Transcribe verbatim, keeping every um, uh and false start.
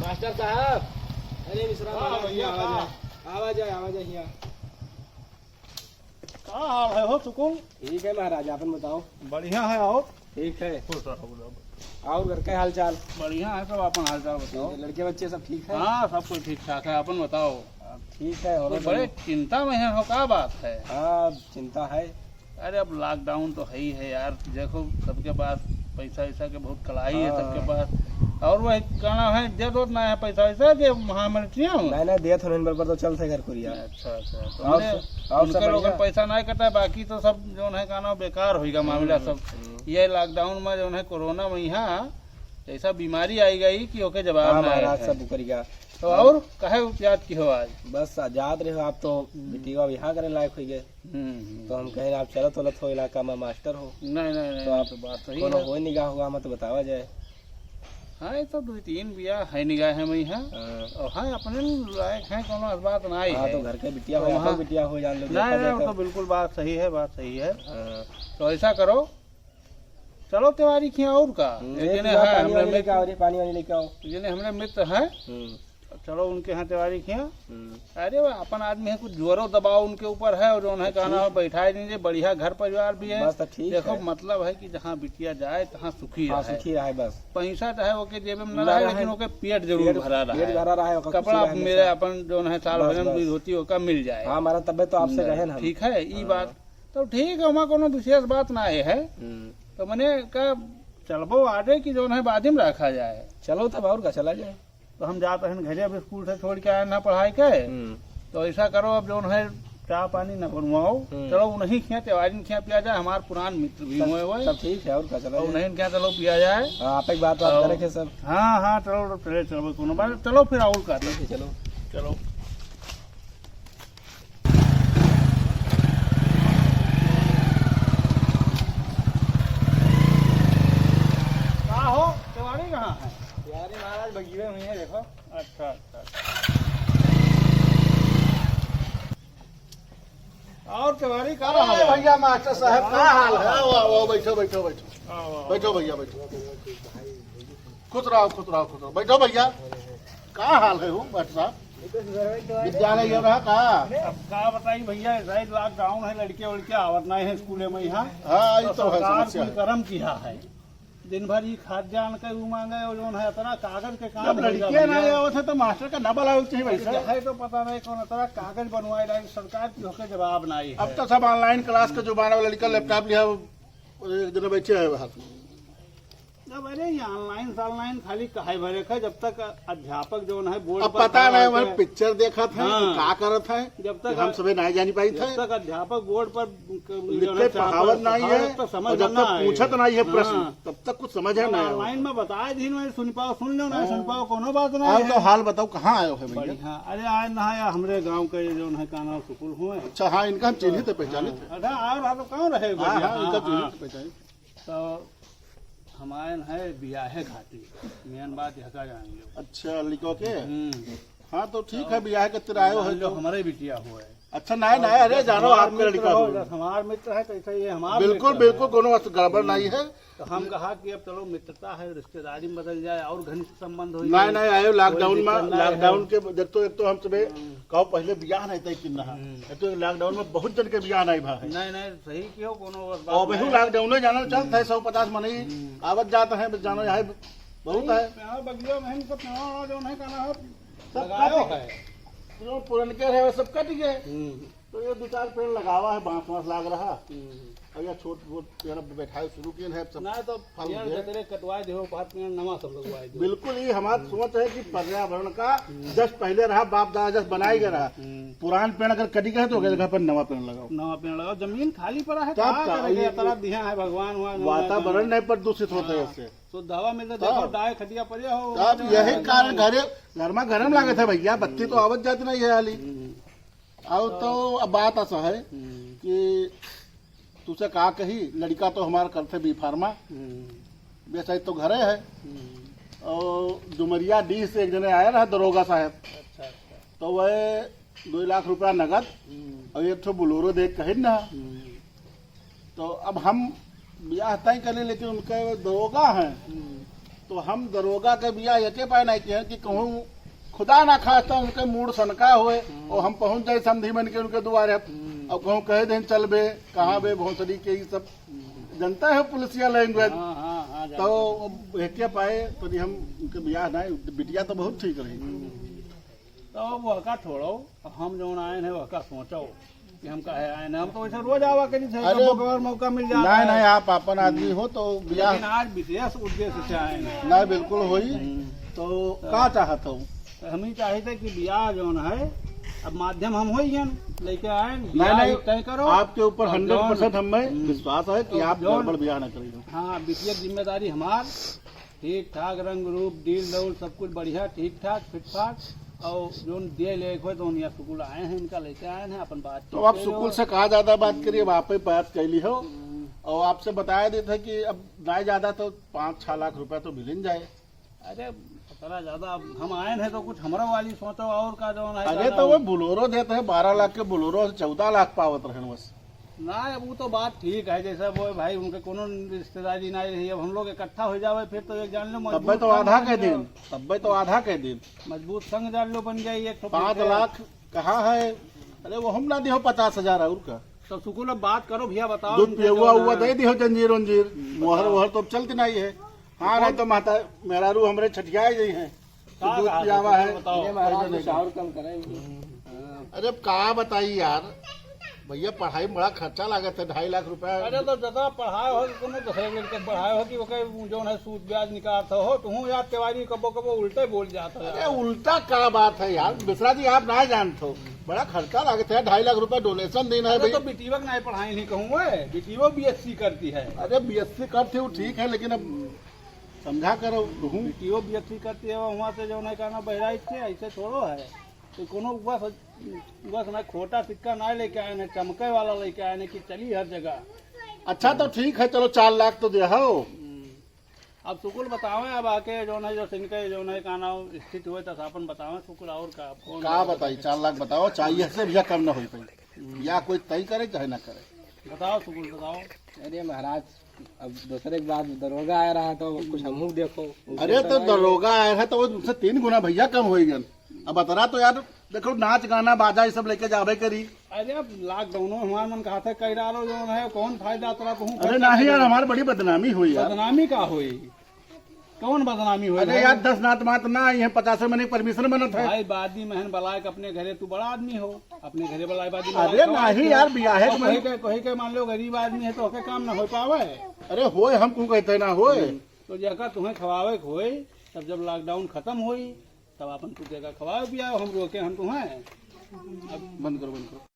मास्टर साहब, अरे विश्राम हाँ, आवा, भैया, आवा हाँ। जाए, आवा जाए, आवा जाए यहाँ। का हाल है हो सुकुल? ठीक है महाराज, आपन बताओ। बढ़िया है। और ठीक है। खुश रहो, रहो। और घर के हाल चाल? बढ़िया है सब, आपन हाल चाल बताओ। ठीक है, लड़के बच्चे सब ठीक है? हाँ, सब कोई ठीक ठाक है, आपन बताओ। ठीक है, तो होना बड़े चाहिए। चिंता में है हो, का बात है? हाँ, चिंता है। अरे, अब लॉकडाउन तो है ही है यार, देखो सबके पास पैसा वैसा के बहुत कलाई है हाँ। सबके पास। और वही कहना है, दे दो ना है पैसा वैसा के महामंत्रियाँ हो। नहीं, नहीं, देत होने पर, पर तो चलते घर कुरिया। अच्छा, अच्छा, तो और मैंने सब, और सब उनके लोगन बढ़िया? पैसा नहीं कटा है, बाकी तो सब जौन है कहना बेकार होइगा मामला हम्म, सब। हम्म। ये लॉकडाउन में जौन है कोरोना में यहाँ ऐसा बीमारी आई गई कि ओके जवाब हाँ, ना महाराज है। सब उकरिया। तो और काहे याद की हो आज? बस जात रहे हो आप तो हम्म। बिटिया बियाह करे लायक हो गए। हम्म, हम्म। तो हम कहे आप चलत वलत हो इलाका में मास्टर हो। नहीं, नहीं, नहीं, तो आप तो बात सही कोनो है। हो निगाह हुआ मत बतावा जाए। हाँ, ये तो दो तीन बिया है निगाह है मैं यहाँ। हाँ। और हाँ, अपने लायक है, कोनो बात ना ही हाँ, है। तो घर के बिटिया तो हो या हाँ। तो बिटिया हो जान लो, नहीं, देखा नहीं, जाए वो तो। तो बिल्कुल बात सही है, बात सही है। हाँ। तो ऐसा करो, चलो तिवारी खिया और का। हम्म, एक एक जने गिलास है, पानी हमरे वानी लेके मित्र, आओ रे, पानी वानी लेके आओ। जने हमरे मित्र हैं, हम्म। चलो उनके यहाँ तिवारी खिया। हम्म। अरे वो अपन आदमी है, कुछ जोरो दबाव उनके ऊपर है और जौन है तो कहना ठीक। हो बैठाए दीजिए, बढ़िया घर परिवार भी है। बस तो ठीक देखो है। मतलब है कि जहाँ बिटिया जाए तहाँ सुखी हाँ, रहे। सुखी रहे बस। पैसा चाहे ओके जेब में न ना रहे, रहे। लेकिन ओके पेट जरूर पेट, भरा रहे। पेट भरा रहे, ओकर कपड़ा खुशी रहे मेरे हमेशा। अपन जौन है साल बस, भर में बस। दुई धोती ओका मिल जाए। हाँ, हमारा तब्बे तो आपसे न, कहे ना हम। ठीक है, ई हाँ। बात तो ठीक है, वहाँ कोनो विशेष बात ना है। हम्म। तो मने का चलबो आजे कि जौन है बादी में रखा जाए। चलो तब और का चला जाए। तो हम जात हन घरे, अब स्कूल से छोड़ के आए ना पढ़ाई के। हम्म। तो ऐसा करो, अब जौन है चाह पानी न बनवाओ, हम्म। चलो उन्हीं खिया, तिवारी खिया पिया जाए, हमार पुरान मित्र भी सब, हुए हुए। सब ठीक है, और का चला और जाए। उन्हीं खिया चलो पिया जाए। हाँ, आप एक बात, बात और करे के सब। हाँ, हाँ, चलो, चले, चलो, कोनो बात, चलो फिर और का। ठीक है, चलो। चलो। का हो, तिवारी कहाँ है? तिवारी महाराज भगिए हुए हैं, देखो। अच्छा, अच्छा, अच्छा। और तिवारी का अरे हाल है? भैया मास्टर साहब, का हाल है? आओ, आओ, आओ, बैठो, बैठो, बैठो। आओ, आओ। बैठो भैया, बैठो। खुश रहो, खुश रहो, खुश रहो। बैठो भैया। का हाल है हो, डॉक्टर साहब? विद्यालय गए रहा का? अब का बताई भैया, ऐसा ही लॉकडाउन है, लड़के वड़के आवत नहीं है स्कूले में यहाँ। हाँ, ये तो तो है, सरकार समस्या कुल है। करम किया है। दिन भर ये खाद्यान्न का ऊ मांगे और जौन है इतना कागज के काम जब हो लड़के जाता ना है। आवत है तो मास्टर का ना बुलावे के चाहिए भाई साहब। चाहे तो पता नहीं कौन तरह कागज बनवाए लाए, सरकार की होके जवाब नहीं अब है। तो सब ऑनलाइन क्लास का जमाना, लड़का लैपटॉप लिया, वो एक जने बैठे हैं बाहर। अब अरे, ये ऑनलाइन सॉनलाइन खाली काहे भरे का, जब तक अध्यापक जौन है बोर्ड अब पर पता खड़ा नहीं, होके वह पिक्चर देखत है, हाँ। का करत है, जब तक कि हम सबे नहीं जानी पाई जब थे। तक अध्यापक बोर्ड पर क-, लिखे जौन है, चाप पढ़ावत नहीं पढ़ावत है, तो समझ और जब में ना तक आए। पूछत नहीं है प्रश्न, हाँ। तब तक कुछ समझ है अब नहीं। ऑनलाइन में बताए दिन में सुन पाओ, सुन लो, नहीं हाँ। सुन पाओ, कोनो बात नहीं अब है। तो हाल बताओ, कहाँ आए हो भैया? बढ़िया। अरे, आए ना यार, हमरे गाँव के जौन है, का नाम, सुकुल हुए। अच्छा, हाँ, इनका हम चिन्हित है, पहचानित है। हाँ। अच्छा, और आप कौन रहे? हाँ, बढ़िया। हाँ, इनका हाँ, चिन्हित हाँ। है, पहचानित। तो हमारे न है बियाहे खातिर, मेन बात यह का जान लो। अच्छा, लड़का के? हम्म। हाँ, तो ठीक तो है, बियाहे के तेरे आयो है मान लो तो। हमारे बिटिया हुआ है। अच्छा, नहीं, और नहीं, अरे, जस जानो हमार आपके मित्र लड़का हो, हो। जस हमार मित्र है, तो ऐसे ये हमार बिल्कुल, मित्र है। बिल्कुल, कोनो वस्तु गड़बड़ हम्म। नहीं है। तो हम कहा कि अब चलो मित्रता है, रिश्तेदारी में बदल जाए और घनिष्ठ संबंध हो नहीं, जाए। नहीं, आयो कोई लॉकडाउन दिक्कत में, नहीं लॉकडाउन है। के देख तो, एक तो हम तुम्हें हम्म। कहो पहले बियाह नहीं तय किन्ना है। हम्म। एक तो लॉकडाउन में बहुत जन के बियाह नहीं भा है। नहीं, नहीं, सही कियो, कोनो बस बात और वही नहीं। लॉकडाउन में जाना चलता है, हम्म। सौ पचास मनई हम्म। आवत जात है, बस जानो यहाँ बहुत है। यहाँ बगिया में हम सब पेड़ जो नहीं कहना है, सब लगायो कट है। जो पुरनके रहे, वो सब कट गए। हम्म। तो ये दो चार पेड़ लगावा है, बांस वांस लाग रहा। हम्म। और ये छोट छोट पेड़ अब बैठाए शुरू किए हैं, सब ना तो फल पेड़ दे। जतरे कटवाए दे हो, बात में नवा सब लगवाए दे। बिल्कुल, ये हमार हम्म। सोच है कि पर्यावरण का हम्म। जस पहले रहा, बाप दादा जस बनाए गए रहा, हम्म। पुरान पेड़ अगर कटी गए तो ओकर जगह पर नवा पेड़ लगाओ। नवा पेड़ लगाओ, जमीन खाली पड़ा है, तब का का? करेंगे? ये इतना दिया है भगवान हुआ, जो वातावरण है, नहीं प्रदूषित होता है हाँ। इससे। तो दवा मिलता, तब। देखो, डाय खटिया पड़े हो, तब जो यही है, कारण घरे, घर में गरम लागत है भैया, बत्ती तो हम्म। आवत जात नहीं है हाली। हम्म। और तो अब बात ऐसा है हम्म। कि तुझसे का कही, लड़का तो हमार करते बी फार्मा, हम्म। बेचारी तो घरे है। हम्म। और डुमरिया डीह से एक जने आया रहा दरोगा साहब, अच्छा, अच्छा। तो वह दो लाख रुपया नगद हम्म। और एक ठो बोलेरो दे कहे ना। हम्म। तो अब हम बियाह तय करे, लेकिन उनके दरोगा हैं। हम्म। तो हम दरोगा के बियाह एके पाए नहीं किए कि कहूँ खुदा ना खास्ता उनके मूड सनका होए हम्म। और हम पहुँच जाए समधी मन के उनके दुआरे हम्म। और कहूँ कह दें चल बे, कहाँ बे भोसड़ी के, ये सब हम्म। जनता है पुलिसिया लैंग्वेज। हाँ, हाँ, हाँ, तो जानता हूँ। एके पाए तो हम उनके बियाह नहीं, बिटिया तो बहुत ठीक रही। हम्म। तो अब वहका छोड़ो, हम जौन आएन है वहका सोचो कि हम काहे आएन है। हम तो वैसे रोज आवा करी थे, अरे, कबो कबार मौका मिल जाता नहीं, है। नहीं, आप अपन आदमी हो तो बियाह लेकिन आज विशेष उद्देश्य से आएन है। नहीं, बिल्कुल होई। हम्म। तो का चाहत हो? तो हम ही चाहते कि बियाह जौन है, अब माध्यम हम होई गए, लेके आएन, नहीं, बियाह नहीं, तय करो। आपके ऊपर और हंड्रेड परसेंट जौन हमें हम्म। विश्वास है कि और आप जौन गड़बड़ बियाह ना करेंगे। हाँ, वित्तीय जिम्मेदारी हमार ठीक ठाक, रंग रूप, डील डौल सब कुछ बढ़िया, ठीक ठाक, फिट फाट। और जौन दिए लेके होए, तो यहाँ सुकुल आए हैं, इनका लेके आए हैं, अपन बात तो आप सुकुल से कहा ज्यादा बात करिए, अब आप ही बात कैली हो। हम्म। और आपसे बताया देते हैं कि अब ना ज्यादा तो पाँच छह लाख रुपया तो मिल ही जाए। अरे, पतरा ज्यादा, अब हम आए हैं तो कुछ हमरा वाली सोचो, और का जौन है, अरे, का तो ना वो बोलेरो देते हैं, बारह लाख के बोलेरो से चौदह लाख पावत रहन बस। ना, अब वो तो बात ठीक है, जैसे वो भाई उनके कोनो रिश्तेदारी ना रही, अब हम लोग इकट्ठा हो जावे फिर तो एक जान लो तब्बे मजबूर तो संग आधा जान कह लो। दिन, तब्बे तो आधा कह दिन। मजबूत संग जान लो बन जाए एक ठो पाँच फिर। लाख कहाँ है? अरे वो हम ना दिहो पचास हजार और का। तो सुकुल अब बात करो भैया, बताओ दूध इनके पियौआ जौन उआ है। दे दिहो जंजीर उंजीर, हम्म, मोहर बताओ। वोहर तो अब चलती नहीं है। हाँ, नहीं तो माता मेहरारू हमरे छठियाए गई हैं। का दूध कहा पियावा तुम है। बताओ। अरे महाराज, कुछ और कम करें। अरे अब का बताई यार, भैया पढ़ाई में बड़ा खर्चा लागत है, ढाई लाख रुपया। अरे तो जतना पढ़ाए हो, कोनो दूसरे लड़के पढ़ाए हो कि ओके जौन है सूद ब्याज निकालत हो, तुहूँ यार तिवारी कबो कबो उल्टे बोल जात हो अरे यार। उल्टा का बात है यार, मिश्रा जी आप ना जानत हो, बड़ा खर्चा लागत है, ढाई लाख रुपया डोनेशन देना है अरे तो भाई। बिटिया के नहीं पढ़ाई नहीं कहूँ, बिटिया बीएससी करती है। अरे बीएससी करती हूँ ठीक है, लेकिन अब समझा करो तुहूँ। बिटियो बीएससी करती है, वहाँ से जौन है का ना बहराइच से, ऐसे थोड़ो है। तो कोनो बस, बस ना खोटा सिक्का ना लेके आए ना, चमके वाला लेके आए ना कि चली हर जगह। अच्छा तो ठीक है, चलो चार लाख तो दे हो। हम्म। अब सुकुल बतावे, अब आके जौन है जो सिनके जौन है का नाम स्थित हुए तो आपन बतावे सुकुल और का, कौन का बताई, चार लाख बताओ, चाहिए से भैया कम ना हो पाई। हम्म। या कोई तय करे चाहे ना करे। बताओ सुकुल बताओ। अरे महाराज, अब दूसरे के बाद दरोगा आया रहा तो कुछ हमहू देखो। अरे तो दरोगा आया है तो वो उनसे तीन गुना भैया कम होई गन। अब अतरा तो यार देखो नाच गाना बाजा ये सब लेके जावे करी। अरे अब लॉकडाउन में हमार मन कहा था कई डालो जो है कौन फायदा अतरा कहूँ अरे खर्चा नहीं यार करो। हमार बड़ी बदनामी हुई यार। बदनामी का हुई? कौन बदनामी हुई अरे भाई? यार दस नात मात ना आई है पचास में नहीं परमिशन बनत है। भाई बादी महन बलायक अपने घरे तू बड़ा आदमी हो। अपने घरे वाला आदमी अरे वाला नहीं यार, बियाहे अब के कहीं मन के, कहीं के मान लो गरीब आदमी है तो ओके काम ना हो पावे। अरे होए, हम क्यों कहते ना होए। हम्म, तो जेका तुम्हें खवावे के होए, तब जब लॉकडाउन खत्म होई, तब अपन तू जेका खवावे पियावे, हम रोके हम तुम्हें। अब बंद करो, बंद करो।